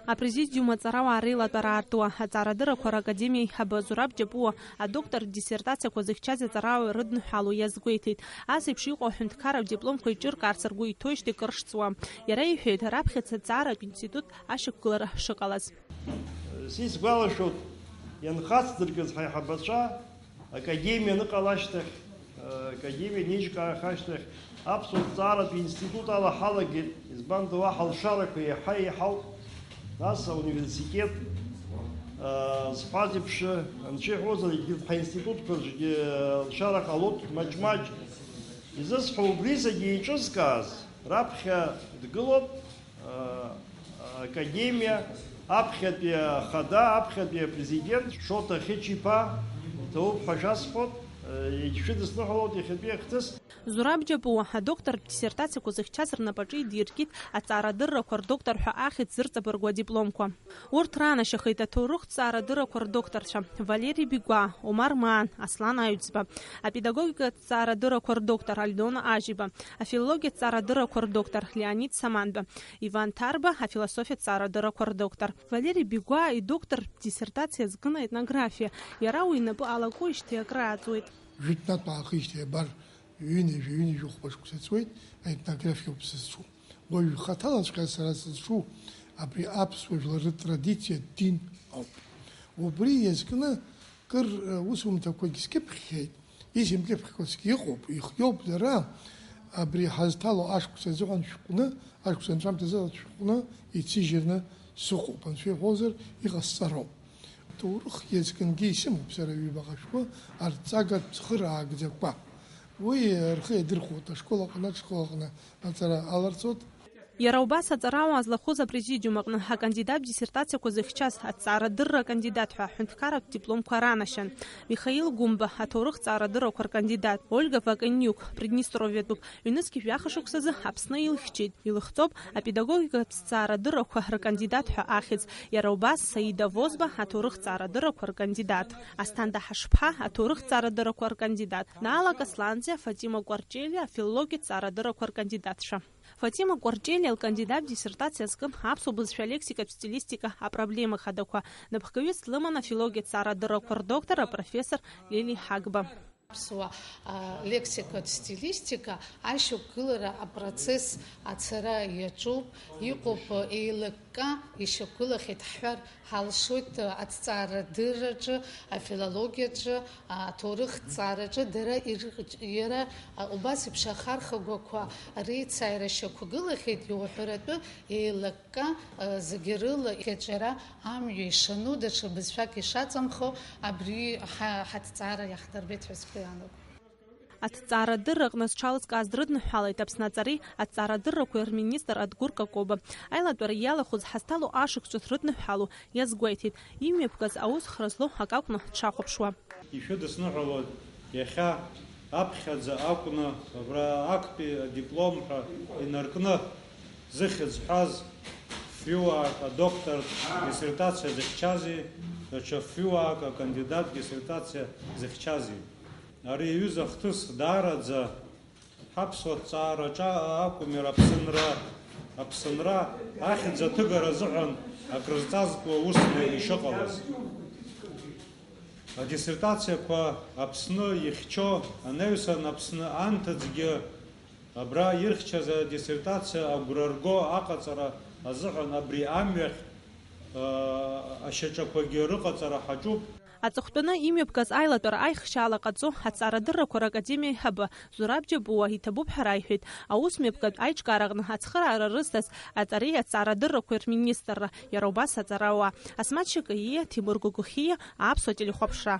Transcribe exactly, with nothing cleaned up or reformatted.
Апрезидиум аҵарауаа реилатәара аартуа, аҵарадыррақәа ракадемиа аиҳабы Зураб Џьапуа адоктортә диссертациақәа зыхьчаз аҵарауаҩ рыдныҳәалоу иазгәеиҭеит, ас еиԥш иҟоу аҳәынҭқарратә дипломқәа еиҿыркаарц ргәы иҭоижьҭеи кыр шҵуа. Иара иҳәеит, раԥхьаӡа аҵааратә институт ашьақәгылара шыҟалаз. Сисгәалашәоит, ианхацдыркыз ҳаиҳабацәа, академиа аныҟала ашьҭахь, академиа анеиҿкааха ашьҭахь, аԥсуа ҭҵааратә институт ала ҳалагеит, избанзар, уа ҳалшарақәа еиҳа еиҳауп. Нас ауниверситет, а, зҳәаз еиԥш, анцәа иҳәозар, егьырҭ ҳаинститутқәа рҿгьы алшара ҟалоит маҷ-маҷ. Изысҳәо, убри зегьы еиҿызкааз раԥхьа дгылоуп, а, академиа аԥхьатәи ахада, аԥхьатәи апрезидент Шоҭа Хьычиԥа, иҭабуп ҳәа шәасҳәоит, а, егьшәыдысныҳәалоит иахьатәи ахҭыс. Зураб Џьапуа адоктортә диссертациақәа зыхьчаз рнапаҿы идиркит аҭҵаарадыррақәа рдоктор ҳәа ахьӡ зырҵабыргуа адипломқәа. Урҭ раанашьахеит аҭоурыхҭҵаарадыррақәа рдокторцәа Валери Бигәаа, Омар Маан, Аслан Аҩӡба, апедагогикатә ҭҵаарадыррақәа рдоктор Альдона Ажьиба, афилологиатә ҭҵаарадыррақәа рдоктор Леонид Саманба, Иван Ҭарба, афилософиатә ҭҵаарадыррақәа рдоктор. Валери Бигәаа идоктортә диссертациа азкын аетнографиа. Иара уи инапы алакуижьҭеи акрааҵуеит. Жәытәнатә аахижьҭеи абар, ҩынҩажәи ҩынҩажәи хәба шықәса ҵуеит, аетнографиа ауп сызҿу. Уажә хаҭалаҵәҟьа сара сызҿу абри аԥсуа жәлар ртрадициа дин ауп. Убри иазкны кыр, э, усумҭақәагь скьыԥхьхьеит, исымкьыԥхьқәазгьы ыҟоуп, ихиоуп дара. Абри ҳазҭало ашықәс азыҳәан шәҟәны, ашықәс анҵәамҭазы шәҟәны иҭсыжьырны сыҟоуп, анцәа иҳәозар, иҟасҵароуп. Ҭоурых иазкынгьы исымоуп сара ҩбаҟа шәҟәы арҵага цхыраагӡақәа. Уи рхы иадырхәоит ашкол аҟны, аҽшкол аҟны аҵара аларҵоит. Иара убас аҵарауаа злахәыз апрезидиум аҟны акандидат диссертациақәа зыхьчаз аҭҵаарадырра акандидат ҳәа аҳәынҭқарратә дипломқәа ранашьан. Михаил Гәымба, аҭоурыхҭҵаарадыррақәа ркандидат, Ольга Ваканиук, Приднестровиатәуп, ҩнызқьи жәаха шықәсазы Аԥсны илхьчеит. Илыхҵоуп апедагогикатә ҭҵаарадыррақәа ркандидат ҳәа ахьӡ, иара убас Саида Возба аҭоурыхҭҵаарадыррақәа ркандидат, Асҭанда Ҳашԥҳа аҭоурыхҭҵаарадыррақәа ркандидат, Наала Касланӡиа, Фатима Кәарҷелиа афилологиатә ҭҵаарадыррақәа ркандидатцәа. Фатима Кәарҷелиа лкандидат диссертациа азкын аԥсуа бызшәа алексикатә стилистика апроблема хадақәа, напхгаҩыс длыман афилологиатә ҭҵаарадыррақәа рдоктор апрофессор Лели Ҳагба. Аԥсуа, а, лексикатә стилистика ашьақәгылара апроцесс ацара иаҿуп, иҟоуп, еилыкка ишьақәгылахьеит ҳҳәар ҳалшоит, аҭҵаарадырраҿы, афилологиаҿы, аҭоурыхҭҵаараҿы дара ирыҟ-, иара, а, убас еиԥш ахархәагақәа реицааира шьақәгылахьеит, иуҳәаратәы еилыкка, а, зегьы рыла иаҿара амҩа ишану, даҽа бызшәак ишаҵамхо, абри ҳа-, ҳаҭҵаара иаҳдырбеит ҳәа сгәы иаанагоит. Аҭҵаарадырра аҟны зҽалызкааз дрыдныҳәалеит Аԥсны аҵареи аҭҵаарадыррақәеи рминистр Адгәыр Какоба. Аилатәара иалахәыз ҳазҭало ашықәсқәа рыдныҳәалоу иазгәеиҭеит, имҩаԥгаз аус хра злоу акы акәны дшахәаԥшуа. Ишәыдысныҳәалоит, иахьа аԥхьаӡа акәны абра актәи адиплом ҳәа инаркны зыхьӡ ҳәаз фҩыуаак адоктортә диссертациа зыхьчази, даҽа фҩыуаак акандидат диссертациа зыхьчази. Ари аҩыза ахҭыс даараӡа ҳаԥсуа ҭҵаараҿы акәым, иара Аԥсынра, Аԥсынра ахьӡ аҭыгара азыҳәан акрызҵазкуа усны ишыҟалаз. Адиссертациақәа Аԥсны ихьчо анаҩсан, Аԥсны анҭыҵгьы абра ирхьчаз адиссертациа агәра рго аҟаҵара азыҳәан абри амҩахь, аа, ашьаҿақәагьы рыҟаҵара ҳаҿуп. Аҵыхәтәаны имҩаԥгаз аилатәара аихшьаала ҟаҵо аҭҵаарадыррақәа ракадемиа аиҳабы Зураб Џьапуа иҭабуп ҳәа раиҳәеит аус мҩаԥгатә аиҿкаараҟны ацхыраара рызҭаз аҵареи аҭҵаарадыррақәеи рминистрра, иара убас аҵарауаа Асмаҭ Шьакаииа, Ҭемыр Гогохиа, Аԥсуа телехәаԥшра.